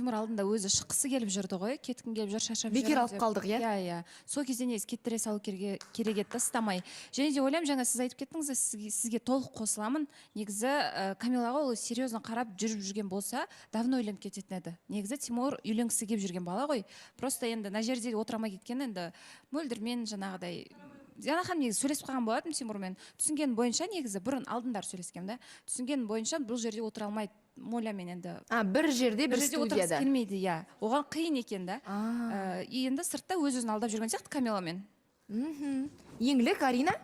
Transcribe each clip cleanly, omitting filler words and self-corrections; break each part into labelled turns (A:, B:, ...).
A: Тимур алдында өзі шыққысы келіп жүрді ғой, кеткім келіп жүр, шаршап
B: Бекер
A: жүрмін
B: алып
A: деп.
B: Қалдық, иә?
A: Иә, сол кезде негізі кеттіре салу керек еді да, ұстамай. Және де ойлаймын, жаңа сіз айтып кеттіңіз, сізге толық қосыламын. Негізі Камилаға ол серьезно қарап жүріп жүрген болса, давно үйленіп кететін еді. Негізі Тимур үйленгісі келіп жүрген бала ғой. Просто енді мына жерде отыра алмай кеткен енді Мөлдірмен жаңағыдай. Диана ханым, негізі сөйлесіп қалған болатынмын Тимурмен. Түсінгенім бойынша, негізі бұрын алдындары сөйлескенмін да. Түсінгенім бойынша, бұл жерде отыра алмайды Молямен енді.
B: А, бір жерде, бір
A: Бір жерде отырғысы
B: студияда.
A: келмейді, иә. Оған қиын екен да. И енді сыртта өз өзін алдап жүрген сияқты Камиламен.
B: Еңлік, Арина?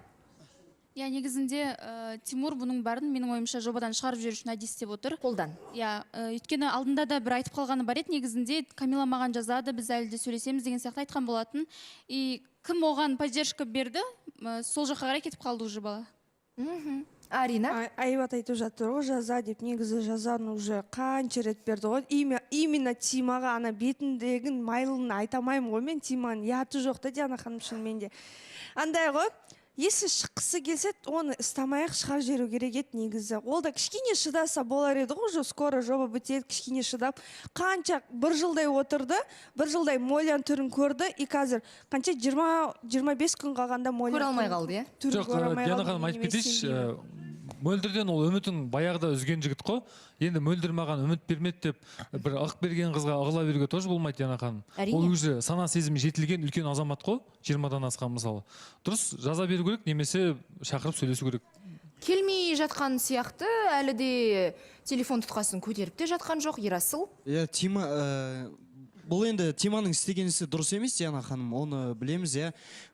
C: Иә, негізінде Тимур бұның бәрін, менің ойымша, жобадан шығарып жіберу үшін әдейі істеп отыр.
B: Қолдан.
C: Иә, өйткені алдында да бір айтып қалғаны бар еді, негізінде Камила маған жазады, біз әлі де сөйлесеміз деген сияқты айтқан болатын. И кім оған поддержка берді, сол жаққа қарай кетіп қалды уже бала.
B: Арина?
D: Айбат айтып жатыр ғой жаза деп. Негізі жазаны уже қанша рет берді ғой. Именно Тимаға ана бетіндегі майлын айта алмаймын ғой мен. Тиманың ұяты жоқ та, Диана ханым, шынымен де андай ғой. Если шыққысы келсе, оны ұстамай ақ шығарып жіберу керек еді негізі. Ол да кішкене шыдаса болар еді ғой, уже скоро жоба бітеді, кішкене шыдап. Қанша, бір жылдай отырды, бір жылдай Моляның түрін көрді, и қазір қанша, 20-25 күн қалғанда Моля
B: Көре алмай қалды, иә?
D: түрін
E: Жоқ,
D: көре алмай
E: Диана
D: қалды.
E: ханым, айтып
D: Немене
E: кетейінші.
D: сенбеймін.
E: Мөлдірден ол үмітін баяғыда үзген жігіт қой. Енді Мөлдір маған үміт бермеді деп, бір ық берген қызға ығыла беруге тоже болмайды, Диана ханым.
B: Әрине.
E: Ол уже сана сезімі жетілген үлкен азамат қой, 20-дан асқан мысалы. Дұрыс жаза беру керек немесе шақырып сөйлесу керек.
B: Келмей жатқан сияқты, әлі де телефон тұтқасын көтеріп те жатқан жоқ Ерасыл.
F: Иә, Тима, бұл енді Тиманың істеген ісі дұрыс емес, Диана ханым, оны білеміз, иә.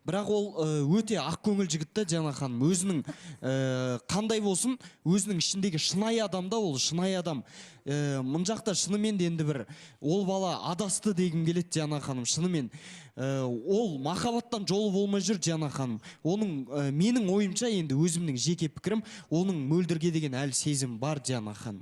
F: Бірақ ол өте ақкөңіл жігіт та, Диана ханым. Өзінің қандай болсын, өзінің ішіндегі шынайы адам да, ол шынайы адам. Мына жақта шынымен де енді бір ол бала адасты дегім келеді, Диана ханым, шынымен. Ол махаббаттан жолы болмай жүр, Диана ханым. Оның менің ойымша, енді өзімнің жеке пікірім, оның Мөлдірге деген әлі сезім бар, Диана ханым.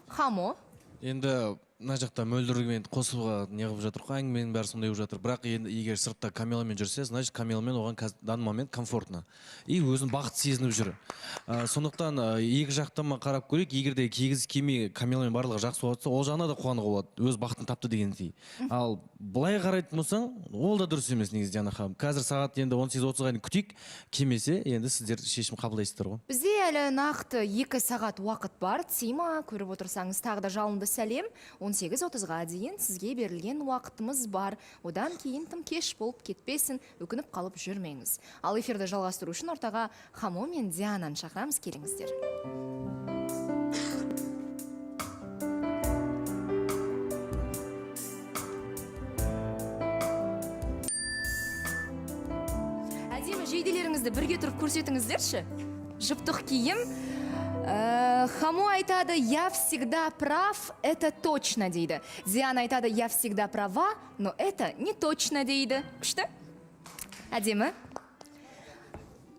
B: Хамо?
G: Енді мына жақта Мөлдірмен қосуға не қылып жатыр ғой, әңгіменің бәрі сондай болып жатыр. Бірақ енді егер сыртта Камиламен жүрсе, значит, Камиламен оған в данный момент комфортно и өзін бақытты сезініп жүр. Сондықтан екі жақтан қарап көрейік. Егер де кигізі келмей Камиламен барлығы жақсы болып жатса, ол жағына да қуануға болады, өз бақытын тапты дегендей. Ал былай қарайтын болсаң, ол да дұрыс емес негізі, Диана ханым. Қазір сағат енді 18:30-ға дейін күтейік, келмесе енді сіздер шешім қабылдайсыздар ғой.
B: Бізде әлі нақты 2 сағат уақыт бар. Тима, көріп отырсаңыз, тағы да жалынды сәлем. 18:30-ға дейін сізге берілген уақытымыз бар. Одан кейін тым кеш болып кетпесін, өкініп қалып жүрмеңіз. Ал эфирді жалғастыру үшін ортаға Хамо мен Диананы шақырамыз, келіңіздер. Әдемі жейделеріңізді бірге тұрып көрсетіңіздерші. Жұптық киім. Хамо айтады: «Я всегда прав, это точно», — дейді. Диана айтады: «Я всегда права, но это не точно», — дейді. Күшті? Әдемі?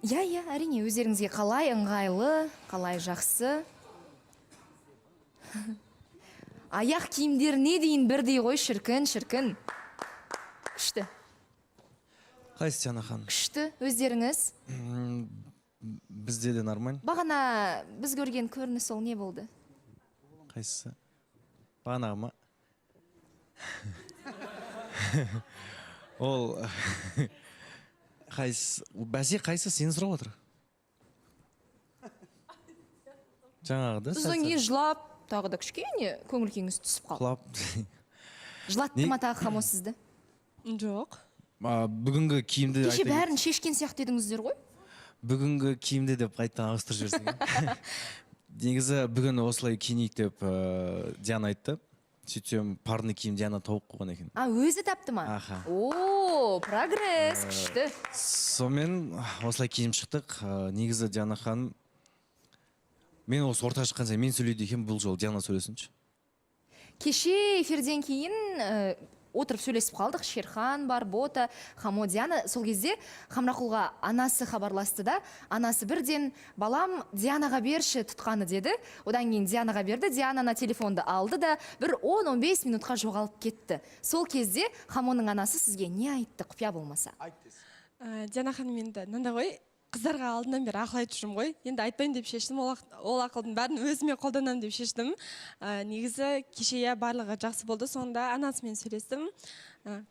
B: Иә, әрине, өздеріңізге қалай ыңғайлы, қалай жақсы. Аяқ киімдеріне дейін бірдей ғой, шіркін, шіркін. Күшті.
G: Қайсы, Диана ханым?
B: Күшті, өздеріңіз.
G: Бізде де нормально.
B: Бағана біз көрген көрініс ол не болды?
G: Қайсысы? Бағанағы ма? Ол қайсысы, бәсе, қайсысы? Сені сұрап отыр жаңағы да.
B: Содан кейін жылап, тағы да кішкене көңіл күйіңіз түсіп қалды.
G: Құлап.
B: Жылатты ма тағы Хамо сізді?
D: Жоқ.
G: А, бүгінгі киімді
B: Кеше
G: айта
B: бәрін шешкен сияқты едіңіздер ғой.
G: Бүгінгі киімді деп қайтадан ауыстырып жіберсең, иә. Негізі бүгін осылай киінейік деп Диана айтты. Сөйтсем, парный киім Диана тауып қойған екен.
B: А, өзі тапты ма?
G: Аха.
B: О, прогресс, күшті.
G: Сонымен осылай киініп шықтық. Негізі, Диана ханым, мен осы ортаға шыққан сайын мен сөйлейді екенмін, бұл жолы Диана сөйлесінші.
B: Кеше эфирден кейін отырып сөйлесіп қалдық. Шерхан бар, Бота, Хамо, Диана. Сол кезде Хамрақұлға анасы хабарласты да, анасы бірден: «Балам, Дианаға берші тұтқаны», — деді. Одан кейін Дианаға берді. Диана ана телефонды алды да, бір 10-15 минутқа жоғалып кетті. Сол кезде Хамоның анасы сізге не айтты, құпия болмаса?
H: Диана ханым, енді мынандай ғой. Қыздарға алдынан бері ақыл айтып жүрмін ғой. Енді айтпайын деп шештім, ол ақылдың бәрін өзіме қолданамын деп шештім. Негізі кеше, иә, барлығы жақсы болды. Соңында анасымен сөйлестім.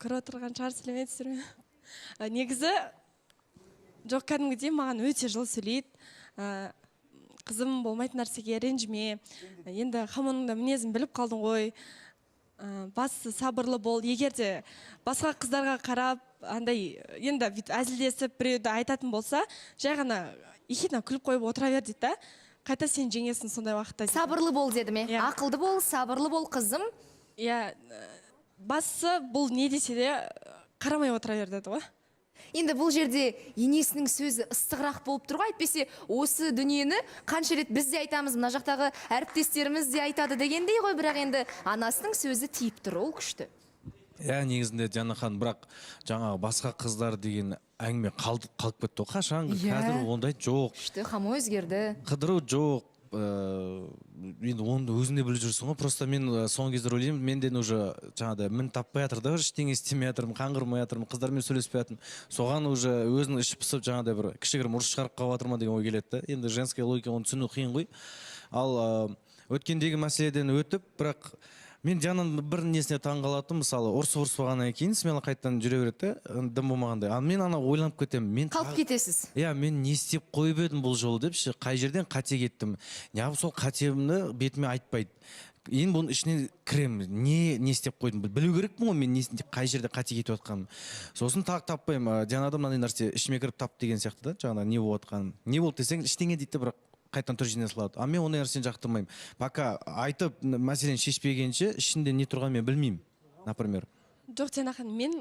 H: Көріп отырған шығар, сәлеметсіздер ме? Негізі жоқ, кәдімгідей маған өте жылы сөйлейді. Қызым, болмайтын нәрсеге ренжіме, енді Хамоның да мінезін біліп қалдың ғой. Бастысы сабырлы бол. Егер де басқа қыздарға қарап андай енді бүйтіп әзілдесіп біреуді айтатын болса, жай ғана ехидно күліп қойып отыра бер дейді да, қайта сен жеңесің сондай уақытта дейді.
B: Сабырлы бол деді ме?
H: Иә.
B: Ақылды бол, сабырлы бол, қызым.
H: Иә, бастысы бұл не десе де қарамай отыра бер деді ғой.
B: Енді бұл жерде енесінің сөзі ыстығырақ болып тұр ғой, әйтпесе осы дүниені қанша рет біз де айтамыз, мына жақтағы әріптестеріміз де айтады дегендей ғой, бірақ енді анасының сөзі тиіп тұр, ол күшті.
G: Иә, негізінде, Диана ханым, бірақ жаңағы басқа қыздар деген әңгіме қалды, қалып кетті ғой қашан. Қазір ондай жоқ.
B: Күшті, Хамо өзгерді.
G: Қыдыру жоқ. Енді оны өзің де біліп жүрсің ғой. Просто мен соңғы кездері ойлаймын, менден уже жаңағыдай мін таппай жатыр да, ештеңе істемей жатырмын, қаңғырмай жатырмын, қыздармен сөйлеспей жатырмын. Соған уже өзінің іші пысып, жаңағыдай бір кішігірім ұрыс шығарып қалып жатыр ма деген ой келеді да. Енді женская логика, оны түсіну қиын ғой. Ал өткендегі мәселеден өтіп, бірақ мен Диананың бір несіне таң қалатыным, мысалы, ұрысып ұрыспағаннан кейін смело қайтадан жүре береді да, дым болмағандай. Ал мен ана ойланып кетемін мен.
B: Қалып кетесіз.
G: Иә, мен не істеп қойып едім бұл жолы деп ше, қай жерден қате кеттім, неғып сол қатемді бетіме айтпайды? Енді бұның ішіне кіремін, не істеп қойдым, білу керекпін ғой мен не, қай жерде қате кетіп жатқанын. Сосын тағы таппаймын. Дианада мынандай нәрсе, ішіме кіріп тап деген сияқты да, жаңағы не болып жатқанын. Не болды десең, ештеңе дейді де, бірақ қайтадан түр жинай салады. А мен ондай нәрсені жақтырмаймын. Пока айтып мәселені шешпегенше, ішінде не тұрғанын мен білмеймін, например.
H: Жоқ, Диана ханым, мен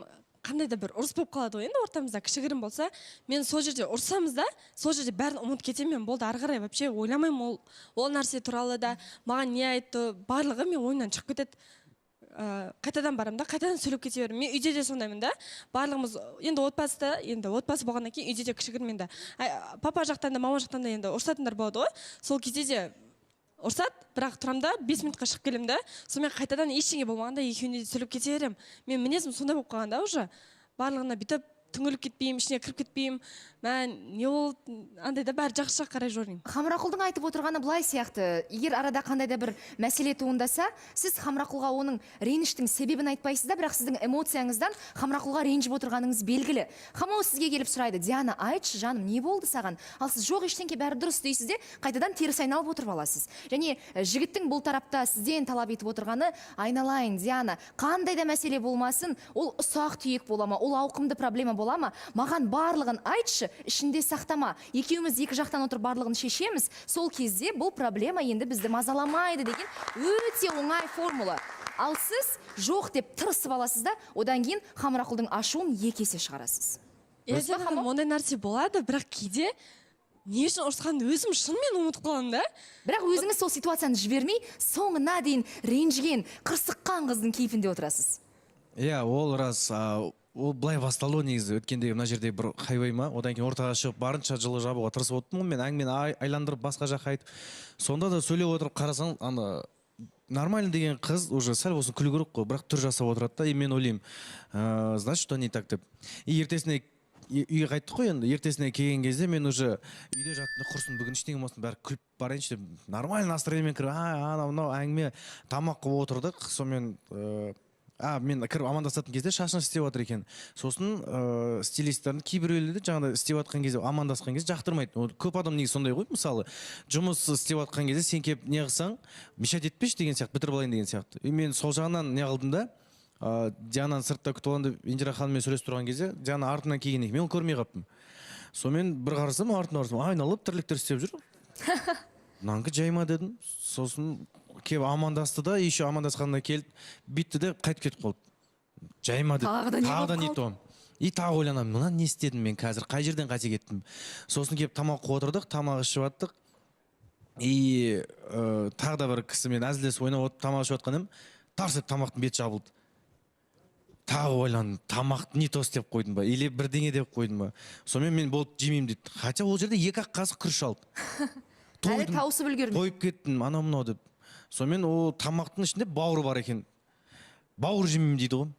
H: қандай да бір ұрыс болып қалады ғой енді ортамызда, кішігірім болса, мен сол жерде ұрсамыз да, сол жерде бәрін ұмытып кетемін мен, болды, ары қарай вообще ойламаймын ол нәрсе туралы да. Маған не айтты, барлығы мен ойымнан шығып кетеді. Қайтадан барамын да, қайтадан сөйлеп кете беремін. Мен үйде де сондаймын да. Барлығымыз енді отбасыда, енді отбасы болғаннан кейін үйде де кішігірім енді папа жақтан да, мама жақтан да енді ұрысатындар болады ғой. Сол кезде де ұрсады, бірақ тұрамын да, 5 минутқа шығып келемін да, сонымен қайтадан ештеңе болмағандай екеуіне де сөйлеп кете беремін. Мен мінезім сондай болып қалған да, уже барлығына бүйтіп түңіліп кетпеймін, ішіне кіріп кетпеймін, мә, не болды андай да, бәрі жақсы жаққа қарай жоримын.
B: Хамрақұлдың айтып отырғаны былай сияқты: егер арада қандай да бір мәселе туындаса, сіз Хамрақұлға оның реніштің себебін айтпайсыз да, бірақ сіздің эмоцияңыздан Хамрақұлға ренжіп отырғаныңыз белгілі. Хамо сізге келіп сұрайды: «Диана, айтшы, жаным, не болды саған?» Ал сіз: «Жоқ, ештеңке, бәрі дұрыс», – дейсіз де, қайтадан теріс айналып отырып аласыз. Және жігіттің бұл тарапта сізден талап етіп отырғаны: «Айналайын, Диана, қандай да мәселе болмасын, ол ұсақ түйек бола ма, ол ауқымды проблема бола ма, маған барлығын айтшы, ішінде сақтама. Екеуміз екі жақтан отырып барлығын шешеміз. Сол кезде бұл проблема енді бізді мазаламайды», – деген өте оңай формула. Ал сіз жоқ деп тырысып аласыз да, одан кейін Хамрақұлдың ашуын екі есе шығарасыз.
H: Иә.
B: Дұрыс па,
H: Диана ханым,
B: Хамо?
H: Ондай нәрсе болады, бірақ кейде не үшін ұрысқанымды өзім шынымен ұмытып қаламын да.
B: Бірақ өзіңіз сол ситуацияны жібермей, соңына дейін ренжіген, қырсыққан қыздың кейпінде отырасыз.
G: Иә, ол рас. Ол былай басталды ғой негізі. Өткенде мына жерде бір хайвай ма, одан кейін ортаға шығып, барынша жылы жабуға тырысып отырмын ғой мен, әңгімені айландырып, басқа жаққа айтып. Сонда да сөйлеп отырып қарасаң, ана нормально деген қыз уже сәл болсын күлу керек қой, бірақ түр жасап отырады да. И мен ойлаймын, значит, что не так деп. И ертесіне үйге қайттық қой енді. Ертесіне келген кезде мен уже үйде жаттым да, құрсын, бүгін ештеңе болмасын, бәрі күліп барайыншы деп, нормальный настроениемен кіріп, анау мынау әңгіме, тамақ қылып отырдық. Сонымен мен кіріп амандасатын кезде шашын істеп жатыр екен. Сосын стилистердің кейбіреулері жаңағыдай істеп жатқан кезде, амандасқан кезде жақтырмайды. Ол көп адам негізі сондай ғой. Мысалы, жұмыс істеп жатқан кезде сен келіп не қылсаң, мешать етпеші деген сияқты, бітіріп алайын деген сияқты. И мен сол жағынан не қылдым да, Диананы сыртта күтіп аламын деп, Индира ханыммен сөйлесіп тұрған кезде Диана артынан келген екен, мен оны көрмей қалыппын. Сонымен бір қарасам, артына қарасам, айналып тірліктер істеп жүр. Мынанікі жай ма дедім. Сосын келіп амандасты да, еще амандасқанда келді, бүйтті де, қайтып кетіп қалды. Жай ма деді.
B: Тағы да не
G: Тағы да
B: болып
G: не то. И тағы ойланамын, мына не істедім мен қазір, қай жерден қате кеттім? Сосын келіп тамақ қылып отырдық, тамақ ішіп жаттық. И тағы да бір кісімен әзілдесіп ойнап отырып, тамақ ішіп жатқан едім, тарс етіп тамақтың беті жабылды. Тағы ойландым, тамақты не то істеп қойдым ба или бірдеңе деп қойдым ба? Сонымен мен болды, жемеймін дейді. Хотя ол жерде екі ақ қасық күріш алды.
B: Әлі
G: Тойдым.
B: тауысып үлгермей.
G: Тойып кеттім, анау мынау деп. Сонымен ол тамақтың ішінде бауыр бар екен, бауыр жемеймін дейді ғой.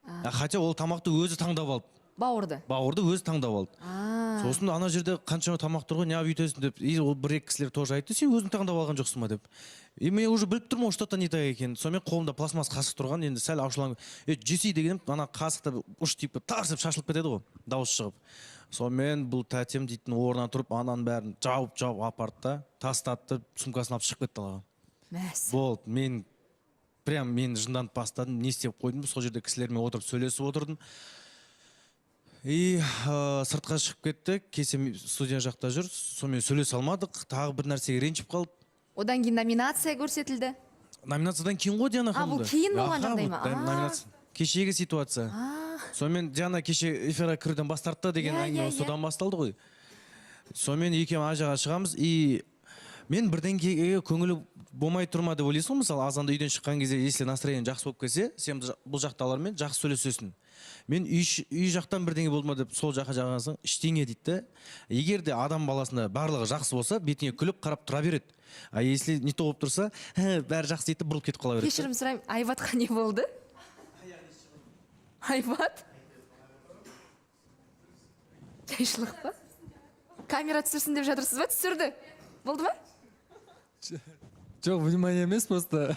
G: А хотя ол тамақты өзі таңдап алды.
B: Бауырды.
G: Бауырды өзі таңдап алды. Сосын ана жерде қаншама тамақ тұр ғой, неғып өйтесің деп. И ол бір екі кісілер тоже айтты, сен өзің таңдап алған жоқсың ба деп. И мен уже біліп тұрмын ғой, что то не так екенін. Сонымен қолымда пластмасс қасық тұрған, енді сәл ашуланып, е, жесей дегенім, ана қасықты ұш тиіп тарс деп шашылып кетеді ғой, дауыс шығып. Сонымен бұл тәтем дейтін орнынан тұрып, ананың бәрін жауып жауып апарды да, тастады да, сумкасын алып шығып кетті далаға.
B: Мәссаған.
G: Болды, мен прям мен жынданып бастадым, не істеп қойдым, сол жерде кісілермен отырып сөйлесіп отырдым. И сыртқа шығып кетті, кесе студия жақта жүр, сонымен сөйлесе алмадық, тағы бір нәрсеге ренжіп қалды.
B: Одан кейін номинация көрсетілді.
G: Номинациядан кейін ғой, Диана
B: А,
G: ханым.
B: бұл кейін болған
G: Аха,
B: жағдай
G: бұл
B: ма? А.
G: Номинация. Кешегі ситуация. Сонымен Диана кеше эфирге кіруден бас тартты деген әңгіме содан басталды ғой. Сонымен екеуміз ар жаққа шығамыз, и мен бірдеңкеге көңілі болмай тұр ма деп ойлайсың ғой. Мысалы, азанда үйден шыққан кезде, если настроение жақсы болып келсе, сен бұл жақтағылармен жақсы сөйлесесің. Мен үй жақтан бірдеңе болды ма деп сол жаққа жағасың, ештеңе дейді да. Егер де адам баласында барлығы жақсы болса, бетіңе күліп қарап тұра береді. А если не то болып тұрса, бәрі жақсы дейді де, бұрылып кетіп қала береді.
B: Кешірім сұраймын, Айбатқа не болды? Айбат, жайшылық па? Камера түсірсін деп жатырсыз ба? Түсірді, болды ма?
E: Жоқ, внимание емес, просто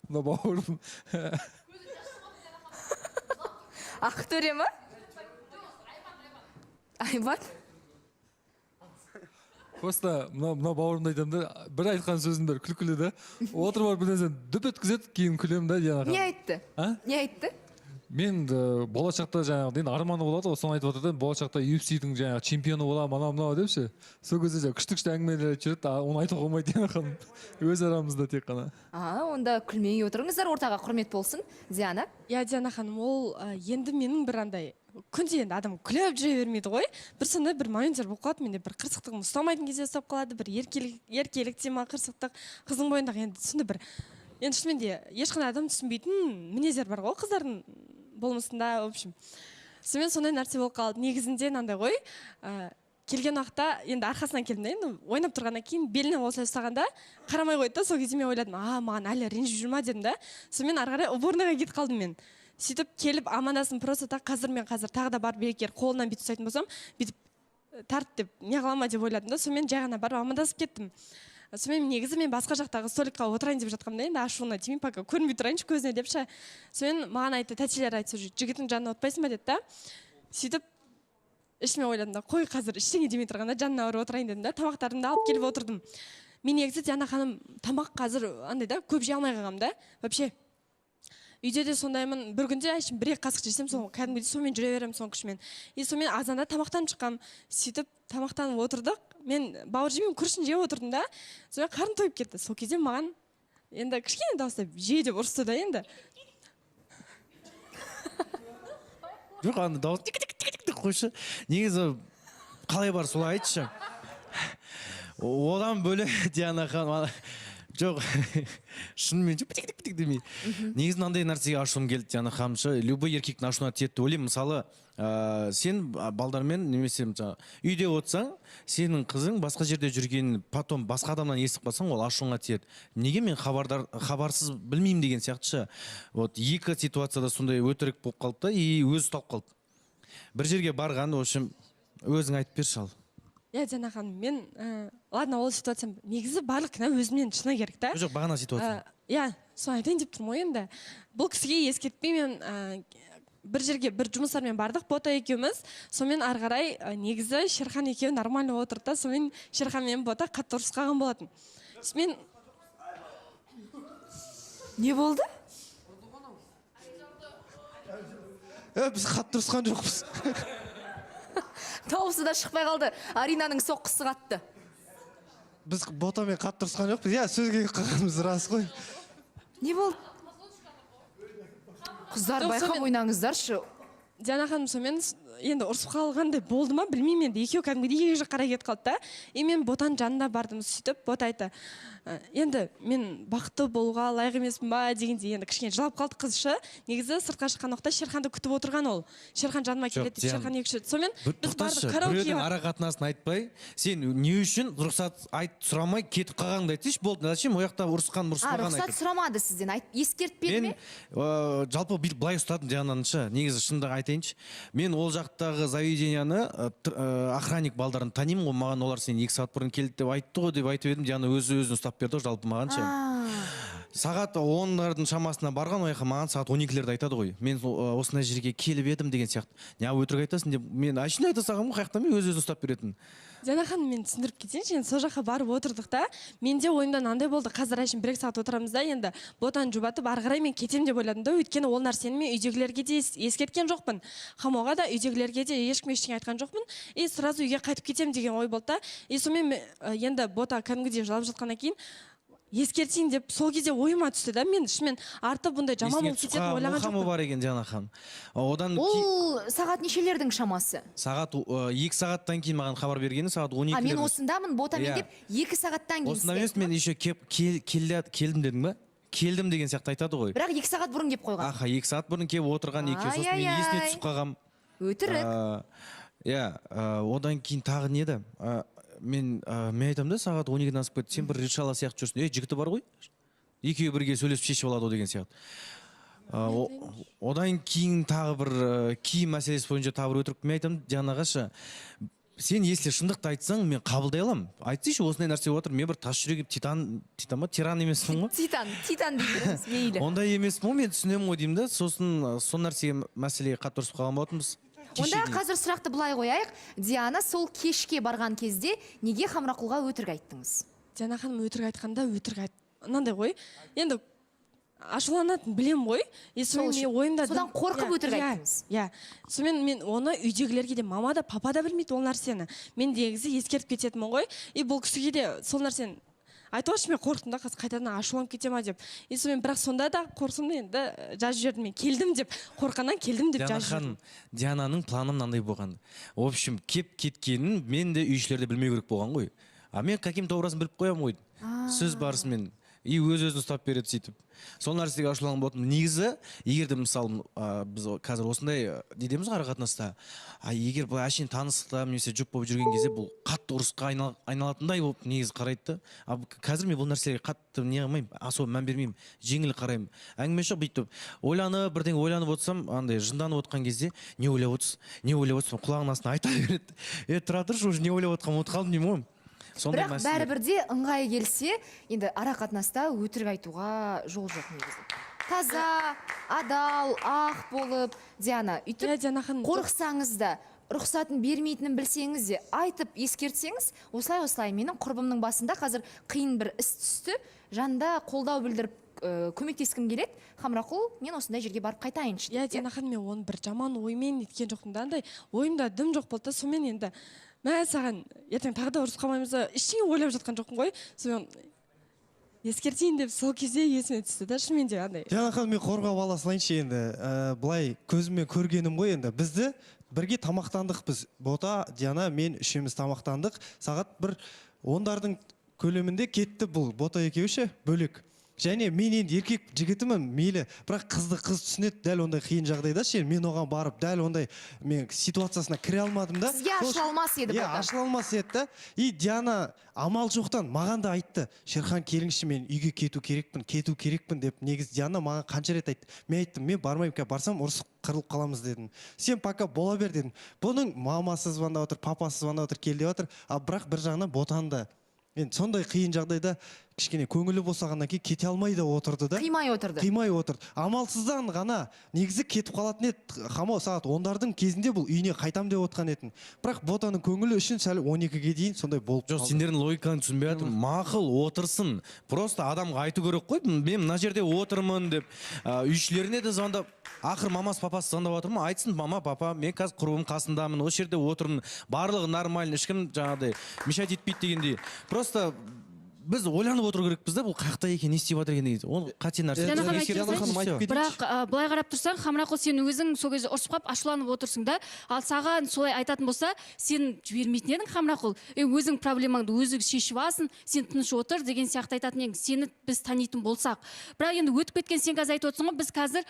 E: мына бауырым.
B: Ақтөре ма? Айбат.
E: Просто мына бауырымды айтамын да, бір айтқан сөзінің бәрі күлкілі да. Отырып алып бір нәрсені дүп еткізеді, кейін күлемін да, Диана
B: Не
E: ханым.
B: айтты?
E: А?
B: Не айтты?
E: Мен болашақта жаңағы енді арманы болады ғой, соны айтып жатыр да, болашақта UFC-дің жаңағы чемпионы боламын, анау мынау деп ше. Сол кезде жаңағы күшті күшті әңгімелер айтып жүреді, а оны айтуға болмайды, Диана ханым, өз арамызда тек қана.
B: А, онда күлмей отырыңыздар, ортаға құрмет болсын. Диана.
H: Иә, Диана ханым, ол енді менің бір андай күнде енді адам күліп жүре бермейді ғой, бір сондай бір моменттер болып қалады менде, бір қырсықтығым ұстамайтын кезде ұстап қалады, бір еркелік, еркелік те ма, қырсықтық қыздың бойындағы енді сондай бір, енді шынымен де ешқандай адам түсінбейтін мінездер бар ғой қыздардың болмысында. В общем, сонымен сондай нәрсе болып қалды. Негізінде мынандай ғой, келген уақытта енді арқасынан келдім да, енді ойнап тұрғаннан кейін белінен осылай ұстағанда қарамай қойды да. Сол кезде мен ойладым, а, маған әлі ренжіп жүр ма дедім да. Сонымен ары қарай уборныйға кетіп қалдым мен. Сөйтіп келіп амандастым просто так. Қазір мен қазір тағы да барып егер қолынан бүйтіп ұстайтын болсам, бүйтіп тарт деп не қыла ма деп ойладым да. Сонымен жай ғана барып амандасып кеттім. Сонымен негізі мен басқа жақтағы столикқа отырайын деп жатқанмын да, енді ашуына тимей, пока көрінбей тұрайыншы көзіне деп ше. Сонымен маған айтты, тәтелер айтты, жігіттің жанына отырмайсың ба деді да. Сөйтіп ішіме ойладым да, қой, қазір ештеңе демей тұрғанда жанына барып отырайын дедім да, тамақтарымды алып келіп отырдым. Мен негізі, Диана ханым, тамақ қазір андай да, көп жей алмай қалғанмын да. Вообще үйде де сондаймын, бір күнде әшейін бір екі қасық жесем, сол кәдімгідей сонымен жүре беремін, соның күшімен. И сонымен азанда тамақтанып шыққанмын. Сөйтіп тамақтанып отырдық, мен бауыр жемеймін, күрішін жеп отырдым да. Сонымен қарным тойып кетті. Сол кезде маған енді кішкене дауыстап же деп ұрысты да енді.
G: Жоқ, ана дауыс тик тик тик тик деп қойшы. Негізі қалай бар, солай айтшы. Одан бөлек, Диана ханым, жоқ, шынымен ше, птик тик тик демей. Негізі мынандай нәрсеге ашуым келді, Диана ханым ше, любой еркектің ашуына тиеді деп ойлаймын. Мысалы, сен балдармен немесе жаңағы үйде отырсаң, сенің қызың басқа жерде жүргенін потом басқа адамнан естіп қалсаң, ол ашуыңа тиеді. Неге мен хабарсыз білмеймін деген сияқты ше. Вот екі ситуацияда сондай өтірік болып қалды да, и өзі ұсталып қалды. Бір жерге барған, в общем, өзің айтып берші ал.
H: Иә, Диана ханым, мен ладно, ол ситуация негізі барлық кінә өзімнен, шыны керек та.
G: Жоқ, бағана ситуация.
H: Иә, соны айтайын деп тұрмын ғой енді. Бұл кісіге ескертпей мен бір жерге бір жұмыстармен бардық Бота екеуміз. Сонымен ары қарай негізі Шерхан екеуі нормально отырды да, сонымен Шерхан мен Бота қатты ұрысып қалған болатын. Сонымен
B: Не болды?
I: Біз қатты ұрысқан жоқпыз.
B: Дауысы да шықпай қалды. Аринаның соққысы қатты.
I: Біз Ботамен қатты ұрысқан жоқпыз. Иә, сөзге келіп қалғанымыз рас қой.
B: Не болды? Қыздар,
H: Жоқ,
B: байқап ойнаңыздаршы.
H: Диана ханым, сонымен енді ұрысып қалғандай болды ма, білмеймін енді, екеуі кәдімгідей екі жаққа қарай кетіп қалды да. И мен Ботаның жанына бардым. Сөйтіп Бота айтты: Енді мен бақытты болуға лайық емеспін ба?» дегендей, енді кішкене жылап қалды қыз шы. Негізі сыртқа шыққан уақытта Шерханды күтіп отырған ол, Шерхан жаныма
G: Жоқ,
H: келеді деп.
G: Диана,
H: Шерхан екі үш рет сонымен
G: бір
H: біз
G: тоқташы,
H: бардық караокеге.
G: біреудің ара қатынасын айтпай, сен не үшін рұқсат айт сұрамай кетіп қалғаныңды айтсайшы, болды. Зачем ол жақта ұрысқан,
B: А,
G: ұрыспағанын
B: рұқсат
G: айтып.
B: сұрамады сізден, айт, ескертпеді
G: Мен
B: ме?
G: жалпы бүйтіп былай ұстадым Диананы шы, негізі шындық айтайыншы. Мен ол жақта жақтағы заведенияны охранник балдарын танимын ғой, маған олар сен 2 сағат бұрын келді деп айтты ғой деп айтып едім. Диана өзі өзін ұстап берді ғой жалпы маған ше. Сағат 10-лардың шамасына барған ол жаққа, маған сағат 12-лерді айтады ғой. Мен осындай жерге келіп едім деген сияқты. Неғып өтірік айтасың деп, мен әшейін айта салғанмын ғой, қаяқтан мен өз өзін ұстап беретін.
H: Диана ханым, мен түсіндіріп кетейінші, енді сол жаққа барып отырдық та, менде ойымда мынандай болды, қазір әшейін 1-2 сағат отырамыз да, енді ботаны жұбатып, ары қарай мен кетемін деп ойладым да, өйткені ол нәрсені мен үйдегілерге де ескерткен жоқпын. Хамоға да, үйдегілерге де ешкім ештеңе айтқан жоқпын. И сразу үйге қайтып кетемін деген ой болды да. И сонымен енді бота кәдімгідей жылап жатқаннан кейін ескертейін деп сол кезде ойыма түсті да, мен шынымен артып бұндай жаман болып кететінін ойлаған
G: жоқпын. Бар екен Диана ханым. Одан
B: ол сағат нешелердің шамасы?
G: Сағат 2 сағаттан кейін маған хабар бергені сағат 12-лердің.
B: А мен осындамын, ботамен деп 2 сағаттан кейін.
G: Осында емес, мен еще келдім дедің ба? Келдім деген сияқты айтады ғой.
B: Бірақ 2 сағат бұрын келіп қойған.
G: Аха, 2 сағат бұрын келіп отырған екен. Сосын мен есіне түсіп қалғам.
B: Өтірік.
G: Иә, одан кейін тағы не еді? Мен айтамын да, сағат 12-ден асып кетті, сен бір решала сияқты жүрсің. Жігіті бар ғой, екеуі бірге сөйлесіп шешіп алады деген сияқты. Одан кейін тағы бір киім мәселесі бойынша тағы бір өтірік. Мен айтамын Дианаға шы, сен если шындықты айтсаң, мен қабылдай аламын. Айтсайшы, осындай нәрсе болып отыр, мен бір тас жүрек титан ма, тиран емеспін ғой.
B: Титан дейміз, мейлі.
G: Ондай емеспін ғой, мен түсінемін ғой деймін да. Сосын сол нәрсеге мәселеге қатты ұрысып қалған болатынбыз.
B: Онда қазір сұрақты былай қояйық. Диана, сол кешке барған кезде неге Хамрақұлға өтірік айттыңыз?
H: Диана ханым, өтірік айтқанда өтірік айт. Мынандай ғой. Енді ашуланатын білем ғой.
B: Содан қорқып өтірік айттыңыз.
H: Иә. Сонымен мен оны үйдегілерге де, мама да, папа да білмейді ол нәрсені. Мен негізі ескертіп кететінмін ғой. И бұл кісіге де сол нәрсені айтып, мен қорықтым да, қазір қайтадан ашуланып кете ма деп. И сонымен бірақ сонда да қорқсам да енді жазып жібердім, мен келдім деп, қорққаннан келдім деп жазып жібердім.
G: Диананың планы мынандай болған. В общем, кеп кеткенін мен де үй ішілер де білмеу керек болған ғой. А мен каким-то образом біліп қоямын ғой. Сөз барысымен. И өз-өзін ұстап береді сөйтіп. Сол нәрсеге ашуланған болатынмын. Негізі, егер де мысалы, біз қазір осындай не дейміз ғой ара-қатынаста, а егер былай әшейін таныстықта немесе жұп болып жүрген кезде бұл қатты ұрысқа айналатындай болып негізі қарайды да. А қазір мен бұл нәрсеге қатты не қылмаймын, особо мән бермеймін, жеңіл қараймын. Әңгіме жоқ, бүйтіп ойланып, бірдеңе ойланып отырсам, андай жынданып отқан кезде не ойлап отырсыз, не ойлап отырсың, құлағының астына айта береді. Тұра тұршы, уже не ойлап отқанымды ұмытып қалдым деймін ғой.
B: Бірақ бәрібір де ыңғайы келсе, енді ара қатынаста өтірік айтуға жол жоқ негізі. Таза, адал, ақ болып, Диана, үйтіп қорықсаңыз да, рұқсатын бермейтінін білсеңіз де, айтып ескертсеңіз, осылай-осылай менің құрбымның басында қазір қиын бір іс түсті, жанында қолдау білдіріп көмектескім келеді. Хамрақұл, мен осындай жерге барып қайтайыншы.
H: Иә, Диана ханым, мен оны бір жаман оймен неткен жоқпын да, андай ойымда дым жоқ болды да, сонымен енді мә саған ертең тағы да ұрысып қалмаймыз ба, ештеңе ойлап жатқан жоқпын ғой. Сонымен ескертейін деп сол кезде есіме түсті да, шынымен де андай.
I: Диана ханым, мен қорғап ала салайыншы енді. Былай көзіммен көргенім ғой енді. Бізді бірге тамақтандық біз. Бота, Диана, мен үшеуміз тамақтандық. Сағат бір 10-дардың көлемінде кетті бұл Бота екеуі ше, бөлек. Және мен енді еркек жігітімін, мейлі, бірақ қызды қыз түсінеді дәл ондай қиын жағдайда ше, мен оған барып дәл ондай мен ситуациясына кіре алмадым да.
B: Сізге ашыла алмас еді
I: Иә, ашыла алмас еді да. И Диана амал жоқтан маған да айтты, Шерхан, келіңізші, мен үйге кету керекпін, кету керекпін деп. Негізі Диана маған қанша рет айтты. Мен айттым, мен бармаймын, қазір барсам ұрысып қырылып қаламыз дедім. Сен пока бола бер дедім. Бұның мамасы звондап отыр, папасы звондап отыр, кел деп отыр. А бірақ бір жағынан Ботан да. Енді сондай қиын жағдайда кішкене көңілі босағаннан кейін кете алмай да отырды да.
B: Қимай отырды.
I: Қимай отырды. Амалсыздан ғана негізі кетіп қалатын еді. Хамо сағат 10-дардың кезінде бұл үйіне қайтам деп отқан етін. Бірақ Ботаның көңілі үшін сәл 12-ге дейін сондай болып
G: Жоқ,
I: қалды.
G: сендердің логиканы түсінбей жатырмын. Мақұл, отырсын. Просто адамға айту керек қой, мен мына жерде отырмын деп. Үйшілеріне де звондап, ақыр мамасы папасы звондап отыр ма? Айтсын, мама, папа, мен қазір құрбым қасындамын, осы жерде отырмын. Барлығы нормально, ешкім жаңағыдай мешать етпейді дегендей. Просто біз ойланып отыру керекпіз да, бұл қаяқта екен, не істеп жатыр екен деген. Ол қате нәрсе.
C: Диана ханым,
G: Ескертіп
C: айтып
G: отырсыз.
C: кетейінші. Бірақ былай қарап тұрсаң, Хамрақұл, сен өзің сол кезде ұрысып қалып ашуланып отырсың да. Ал саған солай айтатын болса, сен жібермейтін едің Хамрақұл. Өзің проблемаңды өзің шешіп аласың, сен тыныш отыр деген сияқты айтатын едің. Сені біз танитын болсақ. Бірақ енді өтіп кеткен сен қазір айтып отырсың ғой, біз қазір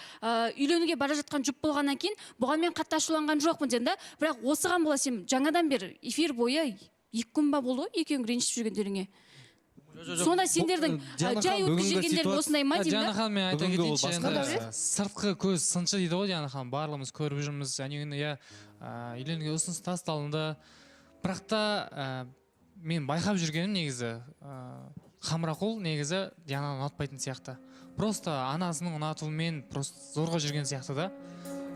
C: үйленуге бара жатқан жұп болғаннан кейін бұған мен қатты ашуланған жоқпын дедім да. Бірақ осыған бола сен жаңадан бері эфир бойы 2 күн ба болды ғой, екеуің ренжісіп жүргендеріңе. Сонда сендердің
G: Диана
C: жай
G: ханым,
C: өткізіп
G: бүгінгі
C: жібергендерің осындай ма деймін
J: Диана
C: да.
J: ханым, мен айта
G: Бүгінгі ол
J: кетейінші
G: басқа
J: енді,
G: нәрсе.
J: Сыртқы көз сыншы дейді ғой, Диана ханым, барлығымыз көріп жүрміз. Әне күні, иә, үйленуге ұсыныс тасталынды, бірақ та мен байқап жүргенім негізі, Хамрақұл негізі Диананы ұнатпайтын сияқты, просто анасының ұнатуымен просто зорға жүрген сияқты да.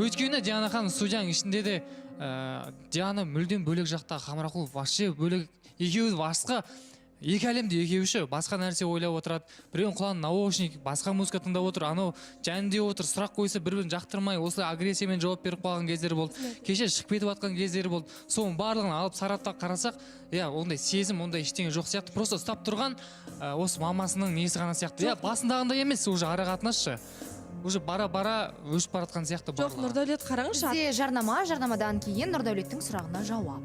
J: Өйткені Диана ханым, студияның ішінде де Диана мүлдем бөлек жақта, Хамрақұл вообще бөлек, екеуі басқа екі әлемде, екеуі ше басқа нәрсе ойлап отырады. Біреуінің құлағына наушник, басқа музыка тыңдап отыр, анау жәнінде отыр. Сұрақ қойса, бір бірін жақтырмай, осылай агрессиямен жауап беріп қалған кездері болды, кеше шығып кетіп жатқан кездері болды. Соның барлығын алып сараптап қарасақ, иә, ондай сезім, ондай ештеңе жоқ сияқты, просто ұстап тұрған осы мамасының несі ғана сияқты. Иә, басындағындай емес уже ара қатынас ше, уже бара бара өшіп бара жатқан сияқты
H: Жоқ,
J: барлығы.
H: Нұрдәулет, қараңызшы.
B: Бізде жарнама, жарнамадан кейін Нұрдәулеттің сұрағына жауап.